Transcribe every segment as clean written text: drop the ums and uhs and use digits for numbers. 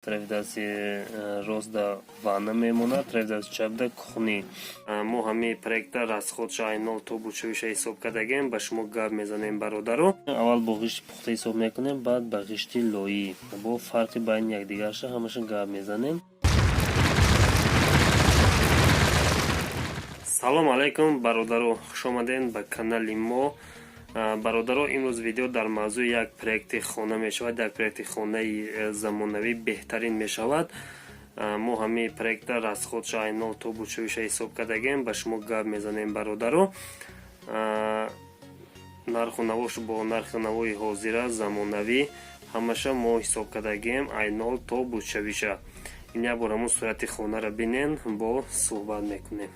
Тарафи дасти рост да ванна мемонад, тарафи дасти чап да кухни. Мо ҳамаи проекта расходша айнол то бучавиша ҳисоб кардагем, ба шумо гап мезанем, бародаро. Аввал бо ғишти пухта ҳисоб мекунем, баъд ба ғишти лоӣ, бо фарқи байни якдигарша ҳамаша гап мезанем. Салом алайкум, бародаро, хушомадед ба канали мо. Бародаро, имрӯз видео дар мавзӯи як проекти хона мешавад, як проекти хонаи замонавӣ беҳтарин мешавад. Мо ҳамаи проекта расходша айнол то бучавиша ҳисоб кардагем, ба шумо гап мезанем, бародаро. Нарху навош бо нарху навои ҳозира замонавӣ ҳамаша мо ҳисоб кардагем айнол то бучавиша. Ин як бор ҳамун сурати хонаро бинен, бо суҳбат мекунем.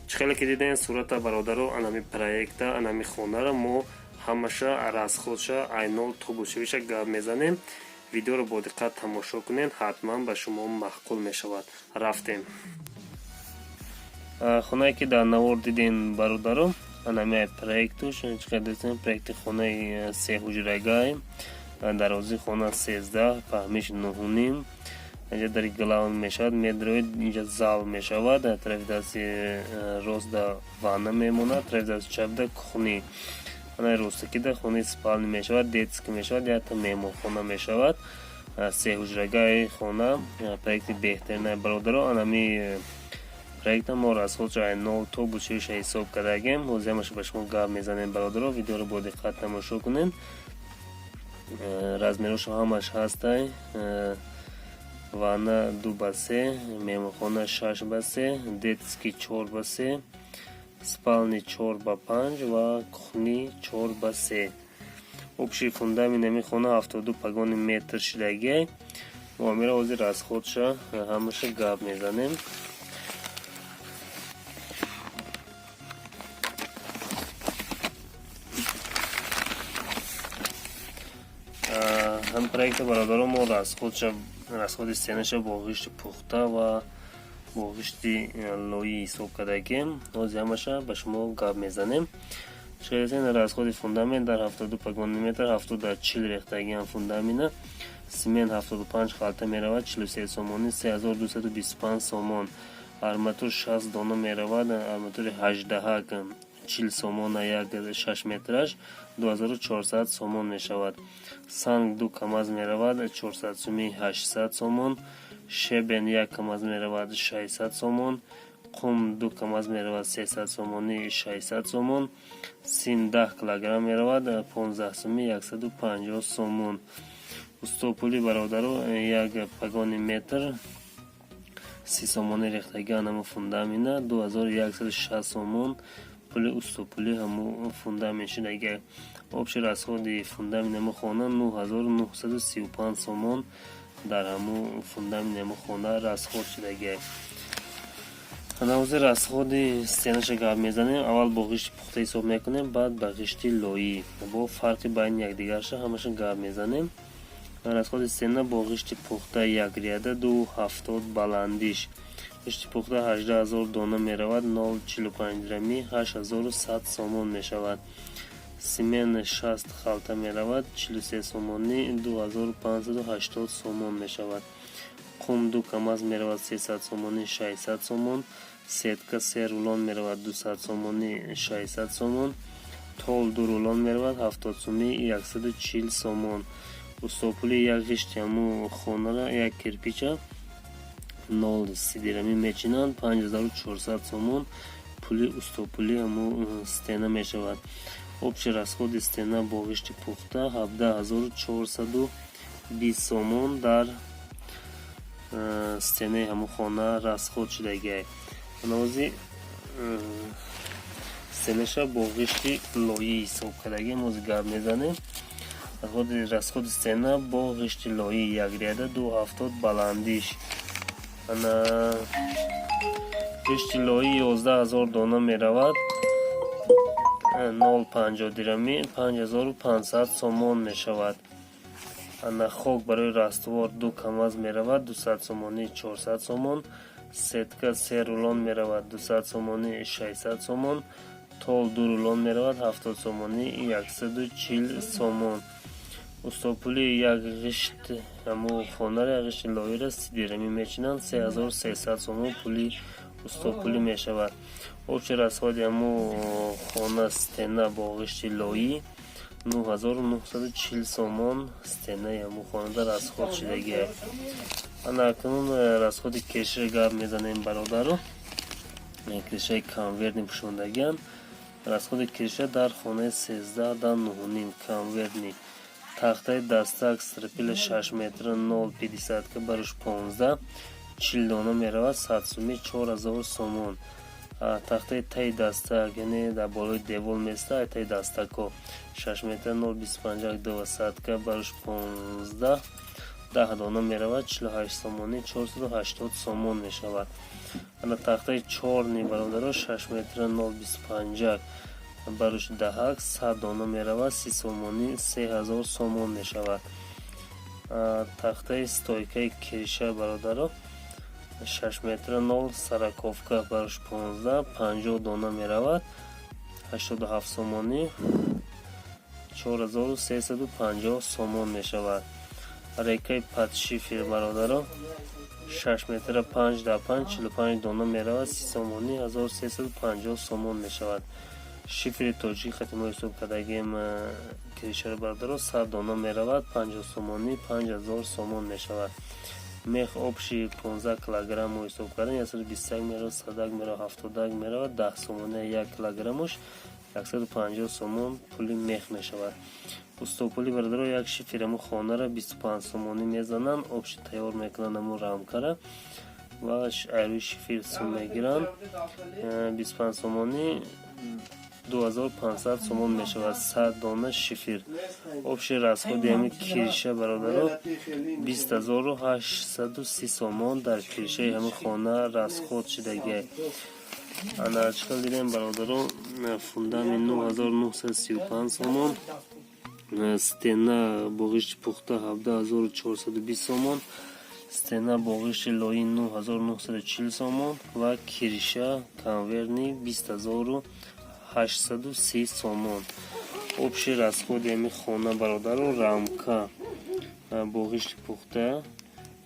Чӣ хеле ки дидем сурата, бародаро, анами проекта, анами хонаро мо ҳамаша расходша айнол то бучавиша гап мезанем. Видеоро бо диққат тамошо кунед, ҳатман ба шумо маъқул мешавад. Рафтем. Хонае ки дар навор дидем, бародаро, анами проектуш. Чӣ хел дидем, проекти хонаи сеҳуҷрагай, дарозии хона 13, паҳмиш 9.5. Инҷа дари главный мешавад, медроид, инҷа зал мешавад. Тарафи дасти рост да ванна мемонад, тарафи дасти чап да кухни. Анаи ростакида хонаи спальни мешавад, детский мешавад, якта меҳмонхона мешавад. Сеҳуҷрагаи хона, проекти беҳтарина, бародаро. Анами проекта мо расходша ай нол то бучавиша ҳисоб кардагем. Ҳозир ҳамаша ба шумо гап мезанем, бародаро. Видеоро бо диққат тамошо кунед. Размерошо ҳамаш ҳастай: ванна 2 ба 3, меҳмонхона 6 ба 3, детский 4 ба 3, спальни 4 ба 5 ва кухни 4 ба 3. Общий фундамент ами хона 72 погони метр шидагиай. Мо амира ҳозир расходша ҳамаша гап мезанем. Ҳам проекта, бародаро, мо расходша, расходи стенаша бо ғишти пухта ва бо ғишти лоӣ ҳисоб кардагем. Ҳозир ҳамаша ба шумо гап мезанем. Шояд расходи фундамент дар 72 погони метр 70 40 рехтагиам фундамента. Симент 75 халта меравад, 43 сомонӣ, 3225 сомон. Арматур 60 дона меравад, арматури ҳаждаҳак 40 сомона, як 6 метраш 2400 сомон мешавад. Санг ду камаз меравад, 400 сумӣ, 800 сомон. Щебень як камаз меравад, 600 сомон. Қум ду камаз меравад, 300 сомонӣ, 600 сомон. Сим 10 килограмм меравад, 15 сумӣ, 150 сомон. Устопулӣ, бародаро, як погони метр 30 сомонӣ рехтагӣ ҳамун фундамента, 2160 сомон пули устопулӣ ҳамун фундамент шудагӣ. Общий расходи фундамент ҳамун хона 9935 сомон дар ҳамун фундамент ҳамун хона расход шудагӣ. Ҳозир расходи стенаша гап мезанем. Аввал бо ғишти пухта ҳисоб мекунем, баъд ба ғишти лоӣ, бо фарқи байни якдигарша ҳамаша гап мезанем. Расходи стена бо ғишти пухта як ряда 2,70 баландиш. Ғишти пухта 18 000 дона меравад, 0,45 дирами, 8100 сомон мешавад. Симент 60 халта меравад, 43 сомонӣ, 2580 сомон мешавад. Қум ду камаз меравад, 300 сомонӣ, 600 сомон. Сетка се рулон меравад, 200 сомонӣ, 600 сомон. Тол ду рулон меравад, 70 сумӣ, 140 сомон. Устопули як ғишти ҳамун хонара, як кирпича 0,30 дирамӣ мечинанд, 5400 сомон пули устопули ҳамун стена мешавад. Общий расходи стена бо ғишти пухта 17 420 сомон дар стенаи ҳамун хона расход шудагиай. Ҳозир стенаша бо ғишти лоӣ ҳисоб кардагием, ҳозир гап мезанем. Расходи стена бо ғишти лоӣ як ряда 2,70 баландиш. Ана ғишти лоӣ 11 000 дона меравад, 0,50 дирамӣ, 5500 сомон мешавад. Ана хок барои раствор ду камаз меравад, 200 сомонӣ, 400 сомон. Сетка се рулон меравад 200 сомонӣ, 600 сомон. Тол ду рулон меравад 70 сомонӣ, 140 сомон. Устопули як ғишт ҳаму хонара, як ғишти лоира 30 дирамӣ мечинанд, 3300 сомон пули устопулӣ мешавад. Общий расходи ҳаму хона, стена бо ғишти лоӣ, 9940 сомон стенаи ҳаму хонада расход шудагиа. Ана акнун расходи крышара гап мезанем, бародаро. Крышаи конвертный пӯшондагианд. Расходи крыша дар хонаи 13 да 9,5 конвертный: тахтаи дастак стропила 6 метра 0,50 ка барош 15, 40 дона меравад, 100 суми, 4000 сомон. Тахтаи таи дастак, яъне дар болои девол места, таи дастакҳо, 6 метра 0,25 двадцатка барош 15, 10 дона меравад, 48 сомонӣ, 480 сомон мешавад. Ана тахтаи чёрный, бародаро, 6 метра 0,25 барош даҳак, 100 дона меравад, 30 сомонӣ, 3000 сомон мешавад. Тахтаи стойкаи крыша, бародаро, 6 метра нол сороковка барош 15, 50 дона меравад, 87 сомонӣ, 4350 сомон мешавад. Рейкаи под шифер, бародаро, 6 метра 5 да 5, 45 дона меравад, 30 сомонӣ, 1350 сомон мешавад. Шифери тоҷикӣ хати мо ҳисоб кардагем крышаро, бародаро, 100 дона меравад, 50 сомонӣ, 5000 сомон мешавад. Мех общий 15 килограмм мо ҳисоб кардем, 121 меравад, садак меравад, ҳафтодак меравад, 10 сомони як килограммуш, 150 сомон пули мех мешавад. Устопули, бародаро, як шифери ҳамун хонара 25 сомонӣ мезананд, общий тайёр мекунанд ҳамун рамкара ва айрӯи шифер сум мегиранд, 25 сомонӣ, 2500 сомон мешавад 100 дона шифер. Общий расходи ҳамин крыша, бародаро, 20 830 сомон дар крышаи ҳамин хона расход шудагиа. Ана чӣ хел дидем, бародаро: фундамент 9935 сомон, стена бо ғишти пухта 17 420 сомон, стена бо ғишти лоӣ 9940 сомон ва крыша конвертный 20 830 сомон. Общий расходи ҳамин хона, бародаро, рамка бо ғишти пухта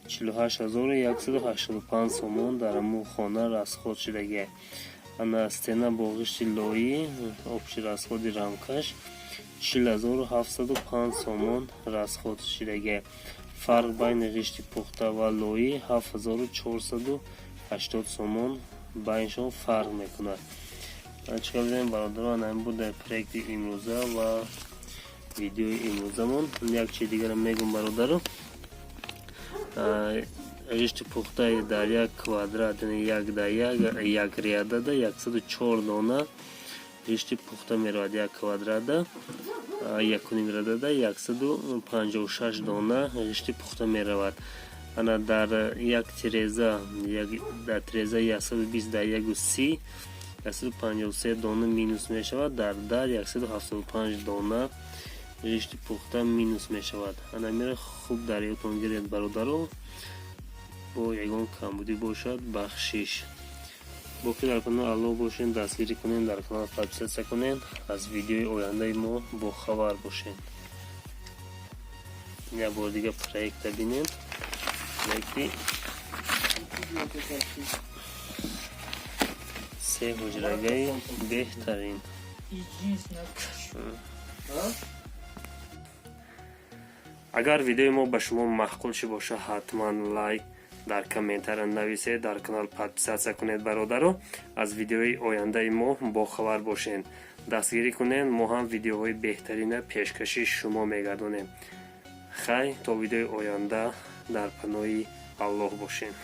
48 185 сомон дар ҳамун хона расход шудагиа. Ана стена бо ғишти лоӣ, общий расходи рамкаш 40 705 сомон расход шудагиа. Фарқ байни ғишти пухта ва лоӣ 7480 сомон байншон фарқ мекунад. Чӣ хел дидем, бародаро, ана ин буд дар проекти имрӯза ва видеои имрӯзамон. Як чизи дигарам мегӯм, бародаро: ғишти пухтаи дар як квадрат, яъне як да як, як рядада 104 дона ғишти пухта меравад, як квадрата, якуним рядада 156 дона ғишти пухта меравад. Ана дар як тиреза, дар тиреза 120 дар яку си, 153 дона минус мешавад, дар дар 175 дона ғишти пухта минус мешавад. Ана мера хуб дар ёдтон гиред, бародаро. Бо ягон камбудӣ бошад, бахшиш. Боқӣ дар паноҳи Аллоҳ бошед. Дастгирӣ кунед, дар канал подписаться кунед, аз видеои ояндаи мо бохабар бошед. Як бори дига проекта бинед, проекти се ҳуҷрагаи беҳтарин. Агар видеои мо ба шумо маъқул ши бошад, ҳатман лайк, дар комментария нависед, дар канал подписаться кунед, бародаро, аз видеои ояндаи мо бохабар бошед. Дастгирӣ кунед, мо ҳам видеоҳои беҳтарина пешкаши шумо мегардонем. Хай, то видеои оянда дар паноҳи Аллоҳ бошед.